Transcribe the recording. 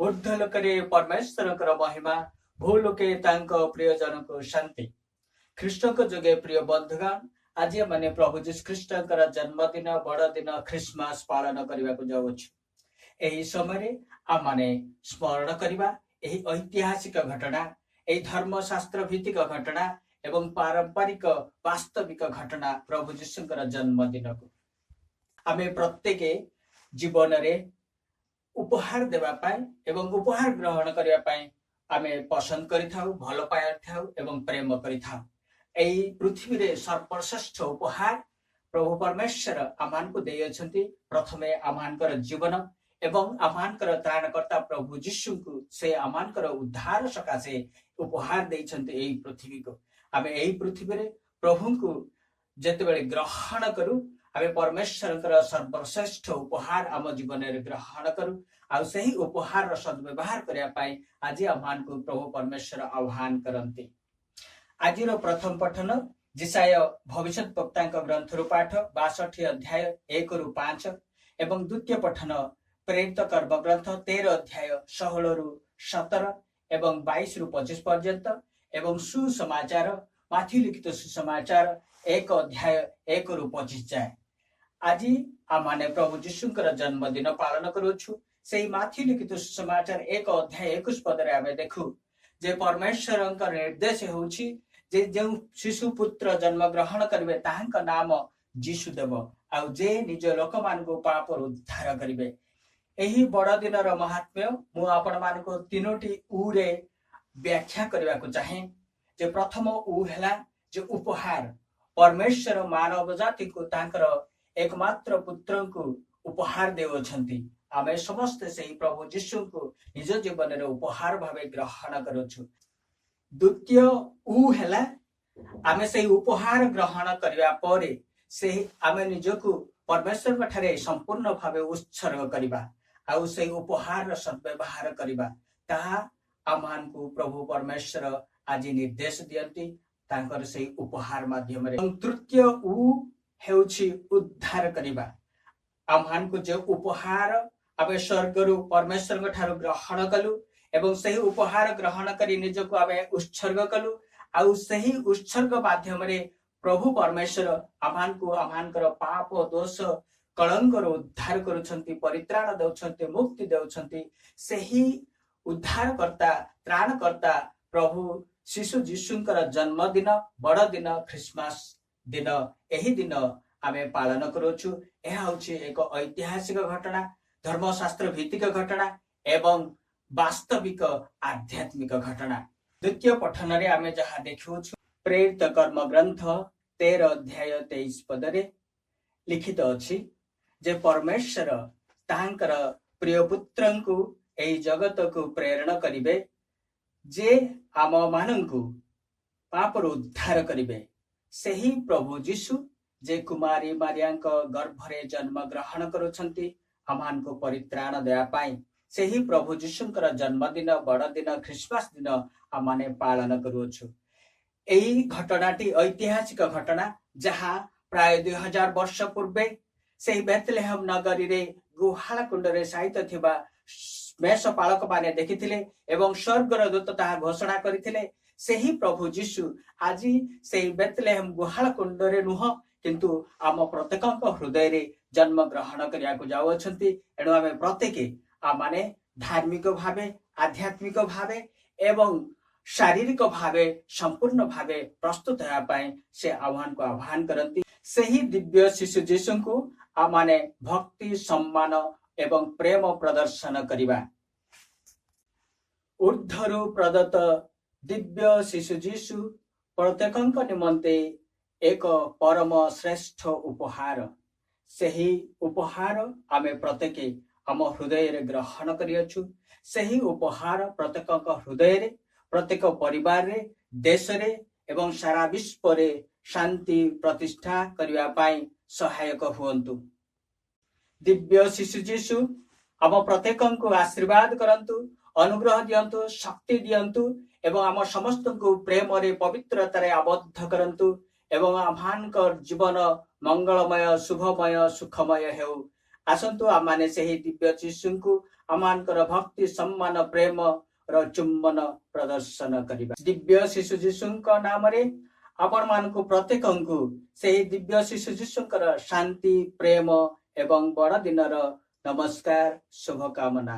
ଊର୍ଦ୍ଧ୍ୱଲୋକରେ ପରମେଶ୍ୱରଙ୍କର ମହିମା, ଭୂଲୋକେ ତାଙ୍କ ପ୍ରିୟଜନଙ୍କୁ ଶାନ୍ତି। ଖ୍ରୀଷ୍ଟଙ୍କ ଯୋଗେ ପ୍ରିୟ ବନ୍ଧୁଗଣ, ଆଜି ଆମେ ପ୍ରଭୁ ଯୀଶୁ ଖ୍ରୀଷ୍ଟଙ୍କର ଜନ୍ମଦିନ, ବଡ଼ଦିନ ଖ୍ରୀଷ୍ଟମାସ ପାଳନ କରିବାକୁ ଯାଉଅଛୁ। ଏହି ସମୟରେ ଆମମାନେ ସ୍ମରଣ କରିବା ଏହି ଐତିହାସିକ ଘଟଣା, ଏହି ଧର୍ମଶାସ୍ତ୍ର ଭିତ୍ତିକ ଘଟଣା ଏବଂ ପାରମ୍ପରିକ ବାସ୍ତବିକ ଘଟଣା ପ୍ରଭୁ ଯୀଶୁଙ୍କର ଜନ୍ମଦିନକୁ। ଆମେ ପ୍ରତ୍ୟେକ ଜୀବନରେ ଉପହାର ଦେବା ପାଇଁ ଏବଂ ଉପହାର ଗ୍ରହଣ କରିବା ପାଇଁ ଆମେ ପସନ୍ଦ କରିଥାଉ, ଭଲ ପାଇଥାଉ ଏବଂ ପ୍ରେମ କରିଥାଉ। ଏହି ପୃଥିବୀରେ ସର୍ବଶ୍ରେଷ୍ଠ ଉପହାର ପ୍ରଭୁ ପରମେଶ୍ୱର ଆମମାନଙ୍କୁ ଦେଇଅଛନ୍ତି। ପ୍ରଥମେ ଆମମାନଙ୍କର ଜୀବନ ଏବଂ ଆମମାନଙ୍କର ତ୍ରାଣକର୍ତ୍ତା ପ୍ରଭୁ ଯୀଶୁଙ୍କୁ ସେ ଆମମାନଙ୍କର ଉଦ୍ଧାର ସକାଶେ ଉପହାର ଦେଇଛନ୍ତି ଏହି ପୃଥିବୀକୁ। ଆମେ ଏହି ପୃଥିବୀରେ ପ୍ରଭୁଙ୍କୁ ଯେତେବେଳେ ଗ୍ରହଣ କରୁ, ଆମେ ପରମେଶ୍ୱରଙ୍କର ସର୍ବଶ୍ରେଷ୍ଠ ଉପହାର ଆମ ଜୀବନରେ ଗ୍ରହଣ କରୁ। ଆଉ ସେହି ଉପହାରର ସଦ୍ବ୍ୟବହାର କରିବା ପାଇଁ ଆଜି ଆମମାନଙ୍କୁ ପ୍ରଭୁ ପରମେଶ୍ୱର ଆହ୍ୱାନ କରନ୍ତି। ଆଜିର ପ୍ରଥମ ପଠନ ଯିଶାଇୟ ଭବିଷ୍ୟତ ବକ୍ତାଙ୍କ ଗ୍ରନ୍ଥରୁ ପାଠ, 62 ଅଧ୍ୟାୟ 1ରୁ 5 ଏବଂ ଦ୍ୱିତୀୟ ପଠନ ପ୍ରେରିତ କର୍ମ ଗ୍ରନ୍ଥ 13 ଅଧ୍ୟାୟ 16ରୁ 17 ଏବଂ 22ରୁ 25 ପର୍ଯ୍ୟନ୍ତ ଏବଂ ସୁସମାଚାର ମାଥିଉ ଲିଖିତ ସୁସମାଚାର 1 ଅଧ୍ୟାୟ 1ରୁ 25 ଯାଏ। ଆଜି ଆମମାନେ ପ୍ରଭୁ ଯୀଶୁଙ୍କର ଜନ୍ମଦିନ ପାଳନ କରୁଅଛୁ। ସେଇ ମାଥିଉ ଲିଖିତ ସୁସମାଚାର 1 ଅଧ୍ୟାୟ 21 ପଦରେ ଆମେ ଦେଖୁ ଯେ ପରମେଶ୍ୱରଙ୍କର ନିର୍ଦ୍ଦେଶ ହେଉଛି ଯେ ଯେଉଁ ଶିଶୁ ପୁତ୍ର ଜନ୍ମ ଗ୍ରହଣ କରିବେ, ତାହାଙ୍କ ନାମ ଯୀଶୁ ଦେବ, ଆଉ ଯେ ନିଜ ଲୋକମାନଙ୍କୁ ପାପରୁ ଉଦ୍ଧାର କରିବେ। ଏହି ବଡ଼ ଦିନର ମହାତ୍ମ୍ୟ ମୁଁ ଆପଣମାନଙ୍କୁ ତିନୋଟି ଉରେ ବ୍ୟାଖ୍ୟା କରିବାକୁ ଚାହେଁ। ଯେ ପ୍ରଥମ ଉ ହେଲା ଯେ ଉପହାର। ପରମେଶ୍ୱର ମାନବ ଜାତିକୁ ତାଙ୍କର ଏକମାତ୍ର ପୁତ୍ରଙ୍କୁ ଉପହାର ଦେଉଅଛନ୍ତି। ଆମେ ସମସ୍ତେ ସେହି ପ୍ରଭୁ ଯୀଶୁଙ୍କୁ ନିଜ ଜୀବନରେ ଉପହାର ଭାବେ ଗ୍ରହଣ କରୁଛୁ। ଦ୍ୱିତୀୟ ଉ ହେଲା, ଆମେ ସେହି ଉପହାର ଗ୍ରହଣ କରିବା ପରେ ସେହି ଆମେ ନିଜକୁ ପରମେଶ୍ୱରଙ୍କ ଠାରେ ସମ୍ପୂର୍ଣ୍ଣ ଭାବେ ଉତ୍ସର୍ଗ କରିବା ଆଉ ସେଇ ଉପହାରର ସଦ୍ବ୍ୟବହାର କରିବା। ତାହା ଆମମାନଙ୍କୁ ପ୍ରଭୁ ପରମେଶ୍ୱର ଆଜି ନିର୍ଦ୍ଦେଶ ଦିଅନ୍ତି ତାଙ୍କର ସେଇ ଉପହାର ମାଧ୍ୟମରେ। ଏବଂ ତୃତୀୟ ଉ ହେଉଛି ଉଦ୍ଧାର କରିବା। ଆମମାନଙ୍କୁ ଯେଉଁ ଉପହାର ଆମେ ସ୍ୱର୍ଗରୁ ପରମେଶ୍ୱରଙ୍କ ଠାରୁ ଗ୍ରହଣ କଲୁ ଏବଂ ସେହି ଉପହାର ଗ୍ରହଣ କରି ନିଜକୁ ଆମେ ଉତ୍ସର୍ଗ କଲୁ, ଆଉ ସେହି ଉତ୍ସର୍ଗ ମାଧ୍ୟମରେ ପ୍ରଭୁ ପରମେଶ୍ୱର ଆମମାନଙ୍କୁ ଆମମାନଙ୍କର ପାପ, ଦୋଷ, କଳଙ୍କର ଉଦ୍ଧାର କରୁଛନ୍ତି, ପରିତ୍ରାଣ ଦେଉଛନ୍ତି, ମୁକ୍ତି ଦେଉଛନ୍ତି। ସେହି ଉଦ୍ଧାରକର୍ତ୍ତା, ତ୍ରାଣକର୍ତ୍ତା ପ୍ରଭୁ ଶିଶୁ ଯୀଶୁଙ୍କର ଜନ୍ମଦିନ, ବଡ଼ଦିନ ଖ୍ରୀଷ୍ଟମାସ ଦିନ, ଏହି ଦିନ ଆମେ ପାଳନ କରୁଅଛୁ। ଏହା ହେଉଛି ଏକ ଐତିହାସିକ ଘଟଣା, ଧର୍ମଶାସ୍ତ୍ର ଭିତ୍ତିକ ଘଟଣା ଏବଂ ବାସ୍ତବିକ ଆଧ୍ୟାତ୍ମିକ ଘଟଣା। ଦ୍ୱିତୀୟ ପଠନରେ ଆମେ ଯାହା ଦେଖୁଅଛୁ, ପ୍ରେରିତ କର୍ମ ଗ୍ରନ୍ଥ 13 ଅଧ୍ୟାୟ 23 ପଦରେ ଲିଖିତ ଅଛି ଯେ ପରମେଶ୍ୱର ତାହାଙ୍କର ପ୍ରିୟ ପୁତ୍ରଙ୍କୁ ଏହି ଜଗତକୁ ପ୍ରେରଣ କରିବେ, ଯେ ଆମମାନଙ୍କୁ ପାପରୁ ଉଦ୍ଧାର କରିବେ। ସେହି ପ୍ରଭୁ ଯୀଶୁ ଯେ କୁମାରୀ ମାରିଆଙ୍କ ଗର୍ଭରେ ଜନ୍ମ ଗ୍ରହଣ କରୁଛନ୍ତି ଆମମାନଙ୍କୁ ପରିତ୍ରାଣ ଦେବା ପାଇଁ, ସେହି ପ୍ରଭୁ ଯୀଶୁଙ୍କର ଜନ୍ମଦିନ, ବଡ଼ଦିନ ଖ୍ରୀଷ୍ଟମାସ ଦିନ ଆମମାନେ ପାଳନ କରୁଅଛୁ। ଏହି ଘଟଣାଟି ଐତିହାସିକ ଘଟଣା, ଯାହା ପ୍ରାୟ 2000 ବର୍ଷ ପୂର୍ବେ ସେହି ବେତଲେହମ ନଗରୀରେ ଗୁହାଳ କୁଣ୍ଡରେ ଶାୟିତ ଥିବା ମେଷ ପାଳକ ମାନେ ଦେଖିଥିଲେ ଏବଂ ସ୍ୱର୍ଗର ଦୂତ ତାହା ଘୋଷଣା କରିଥିଲେ। ସେହି ପ୍ରଭୁ ଯୀଶୁ ଆଜି ସେହି ବେତଲେହମ ଗୁହାଳ କୁଣ୍ଡରେ ନୁହଁ, କିନ୍ତୁ ଆମ ପ୍ରତ୍ୟେକଙ୍କ ହୃଦୟରେ ଜନ୍ମ ଗ୍ରହଣ କରିବାକୁ ଯାଉଅଛନ୍ତି। ଏଣୁ ଆମେ ପ୍ରତ୍ୟେକ ଆମମାନେ ଧାର୍ମିକ ଭାବେ, ଆଧ୍ୟାତ୍ମିକ ଭାବେ ଏବଂ ଶାରୀରିକ ଭାବେ ସମ୍ପୂର୍ଣ୍ଣ ଭାବେ ପ୍ରସ୍ତୁତ ହେବା ପାଇଁ ସେ ଆହ୍ୱାନକୁ ଆହ୍ୱାନ କରନ୍ତି। ସେହି ଦିବ୍ୟ ଶିଶୁ ଯୀଶୁଙ୍କୁ ଆମମାନେ ଭକ୍ତି, ସମ୍ମାନ ଏବଂ ପ୍ରେମ ପ୍ରଦର୍ଶନ କରିବା। ଊର୍ଦ୍ଧ୍ୱରୁ ପ୍ରଦତ୍ତ ଦିବ୍ୟ ଶିଶୁ ଯୀଶୁ ପ୍ରତ୍ୟେକଙ୍କ ନିମନ୍ତେ ଏକ ପରମ ଶ୍ରେଷ୍ଠ ଉପହାର। ସେହି ଉପହାର ଆମେ ପ୍ରତ୍ୟେକ ଆମ ହୃଦୟରେ ଗ୍ରହଣ କରିଅଛୁ। ସେହି ଉପହାର ପ୍ରତ୍ୟେକଙ୍କ ହୃଦୟରେ, ପ୍ରତ୍ୟେକ ପରିବାରରେ, ଦେଶରେ ଏବଂ ସାରା ବିଶ୍ୱରେ ଶାନ୍ତି ପ୍ରତିଷ୍ଠା କରିବା ପାଇଁ ସହାୟକ ହୁଅନ୍ତୁ। ଦିବ୍ୟ ଶିଶୁ ଯୀଶୁ ଆମ ପ୍ରତ୍ୟେକଙ୍କୁ ଆଶୀର୍ବାଦ କରନ୍ତୁ, ଅନୁଗ୍ରହ ଦିଅନ୍ତୁ, ଶକ୍ତି ଦିଅନ୍ତୁ ଏବଂ ଆମ ସମସ୍ତଙ୍କୁ ପ୍ରେମରେ, ପବିତ୍ରତାରେ ଆବଦ୍ଧ କରନ୍ତୁ ଏବଂ ଆମମାନଙ୍କ ଜୀବନ ମଙ୍ଗଳମୟ, ଶୁଭମୟ, ସୁଖମୟ ହେଉ। ଆସନ୍ତୁ ଆମମାନେ ସେହି ଦିବ୍ୟ ଯୀଶୁଙ୍କୁ ଆମମାନଙ୍କର ଭକ୍ତି, ସମ୍ମାନ, ପ୍ରେମ ର ଚୁମ୍ବନ ପ୍ରଦର୍ଶନ କରିବା। ଦିବ୍ୟ ଶିଶୁ ଯୀଶୁଙ୍କ ନାମରେ ଆପଣମାନଙ୍କୁ ପ୍ରତ୍ୟେକଙ୍କୁ ସେହି ଦିବ୍ୟ ଶିଶୁ ଯୀଶୁଙ୍କର ଶାନ୍ତି, ପ୍ରେମ ଏବଂ ବଡ଼ଦିନର ନମସ୍କାର, ଶୁଭକାମନା।